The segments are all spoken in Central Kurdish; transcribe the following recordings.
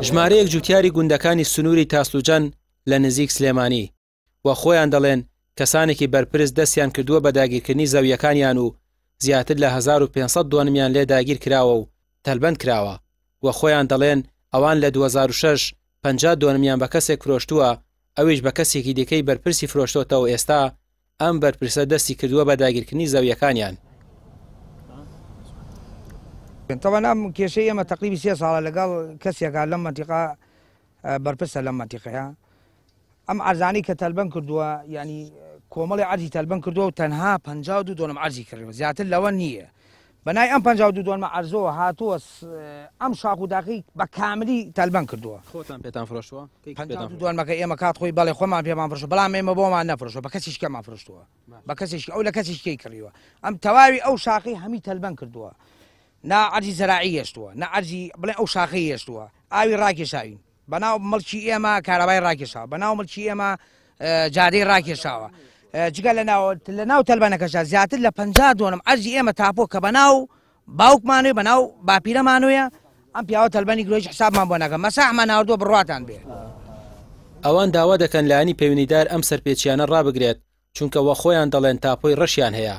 ژمارەیەک جوتیاری گوندەکانی سنووری تاسلوجەن لە نزیک سلێمانی و خۆیان دەڵێن کەسانێکی بەرپرس دەستیان کردووە بە داگیرکردنی زەوییەکانیان و زیاتر لە 1500 دۆنمیان لێ داگیر کراوە و تەلبەند کراوە و خۆیان دەڵێن ئەوان لە 2006 50 دۆنمیان بە کەسێک فرۆشتووە ئەویش بە کەسێکی دیکەی بەرپرسی فرۆشتۆتەوە ئێستا ئەم بەرپرسە دەستی کردووە بە داگیرکردنی زەوییەکانیان. تەبعەن ئەم کێشەی ئێمە تەقریبی سێ ساڵە لەگەڵ کەسێکا لەم مەنتیقە بەرپرسە لەم مەنتیقەیە ئەم عەرزانەی کە تەلبەن کردووە یعنی کۆمەڵی عەرزی تەلبەن کردووە و تەنها 52 دۆنم عەرزی کڕیوە زیاتر لەوە نییە بەنای ئەم 52 دۆنمە عەرزەوە هاتووە ئەم شاخ و داخی بە کاملی تەلبەن کردووە. خۆتان پێتان فرۆشتووە؟ 52 دۆنمەکە ئێمە کات خۆی بەڵێ خۆمان پێمان فرۆشتووە بەڵام ئێمە بۆمان نەفرۆشتووە بە کەسیش کەمان فرۆشتووە بە کەسێکی ئەو لە کەسیش کەی کڕیوە ئەم تەواوی ئەو شاخی هەمی تەلبەن کردووە نا عەرزی زەراعی هێشتووە نە عەرزی بڵێ ئەو شاخەی هێشتووە ئاوی ڕاکێشاوین بەناو مڵکی ئێمە کارەبای ڕاکێشاوە بەناو مڵکی ئێمە جادەی ڕاکێشاوە جگە لە ناو لە ناو تەلبەنەکەشا زیاتر لە 50 دۆنم عەرزی ئێمە تاپۆ کە بەناو باوکمانوێ بەناو باپیرەمانوێ ئەم پیاوە تەلبەنی گرۆیش حسابمان بۆ ناکە مەساحمان ناردووە بڕواتان بێ. ئەوان داوا دەکەن لایەنی پەیوەندیدار ئەم سەرپێچیانە ڕابگرێت، چونکە وەخۆیان دەڵێن تاپۆی ڕەشیان هەیە.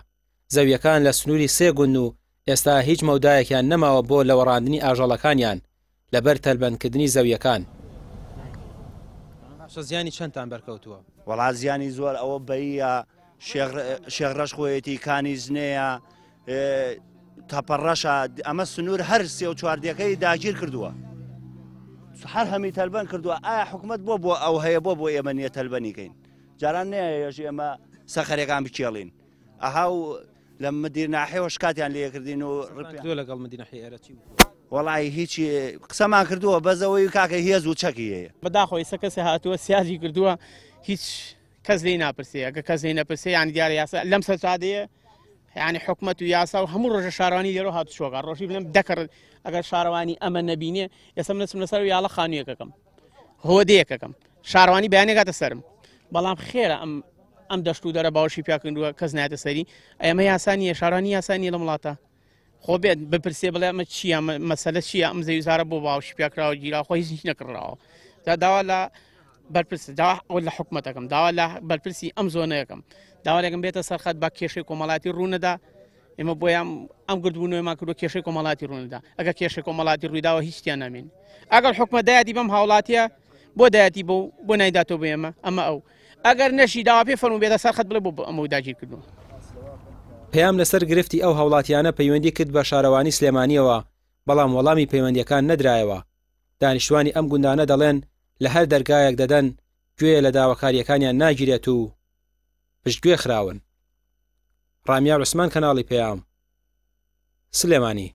زەویەکان لە سنووری سێ گوندن و ئێستا هیچ مەودایەکیان نەماوە بۆ لەوەڕاندنی ئاژەڵەکانیان لەبەر تەلبەندکردنی زەویەکان. باشە زیانی چەندتان بەرکەوتووە؟ وەڵا زیانی زۆر ئەوە بەییە شێخ ڕەش خۆیەتی کانی زنەیە تەپە ڕەشە ئەمە سنوور هەر سێ و چواردەکەی داگیر کردووە هەر هەمی تەلبەن کردووە ئایا حکومت بۆ بۆ ئەو هەیە بۆ بۆ ئێمە نییە تەلبەنیکەین جاران نەیەش ئێمە سەخەرەکان بکێڵین ئەها و لە مدیر ناحیەوە شکاتیان لێکردین و ڕپیان لەگەڵ مدیر ناحیە ئێرە چی وەڵی هیچی قسەمان کردووە بەزەوەی کاکە هێز و چەکی هەیە. بەداخەوە ئیستا کەسێ هاتووە سیاجی کردووە هیچ کەس لێی ناپرسێ ئەگە کەس لێی نەپرسێ یانی دیارە یاسا لەم سەرجادەیە یعنی حکومەت و یاسا و هەموو ڕۆژە شارەوانی لێرە هاتوچۆکە ڕۆژی بڵێم دەکڕ ئەگەر شارەوانی ئەمە نەبینێ ئێستا من دەچم لەسەر یاڵە خانوویەکەکەم هۆدەیەکەکەم شارەوانی بەیانێکاتە سەرم بەڵام خێرە ئەم ئەم دەشت و دەرە باوەشی پیاکردووە کەس نایەتە سەری ئەمە یاسا نییە شارانی یاسا نییە لەم وڵاتە خۆ بێت بپرسێ بڵێ ئەمە چییە مەسەلە چییە ئەم زەویزارە بۆ باوەشی پیاکراوە گیرا خۆ هیچ نەکڕراوە دا داوا لە بەرپرس داوا لە حکومەتەکەم داوا لە بەرپرسی ئەم زۆنەیەکەم داوا لەگەم بێتە سەرخەت با کێشەی کۆمەڵاتی ڕوونەدا ئێمە بۆیان ئەم گردبوونەوەمان کردو کێشەی کۆمەڵاتی ڕوونەدا ئەگەر کێشەی کۆمەڵاتی ڕوویداوە هیچ تیان نامێن ئەگەر حکومەت دایەتی بەم هاوڵاتیە بۆ دایەتی بۆ بۆ نایداتەوە بۆ ئێمە ئەمە ئەو ئەگەر نەشی داوا پێ فەرموو بێتە سەر خەت بڵێ بۆ ئەمە داگیر کردووە. پەیام لەسەر گرفتی ئەو هاوڵاتیانە پەیوەندی کرد بە شارەوانی سلێمانیەوە، بەڵام وەڵامی پەیوەندیەکان نەدرایەوە. دانیشتوانی ئەم گوندانە دەڵێن لە هەر دەرگایەک دەدەن گوێ لە داواکارییەکانیان ناگیرێت و پشتگوێ خراون. ڕامیار عوسمان کەناڵی پەیام، سلێمانی.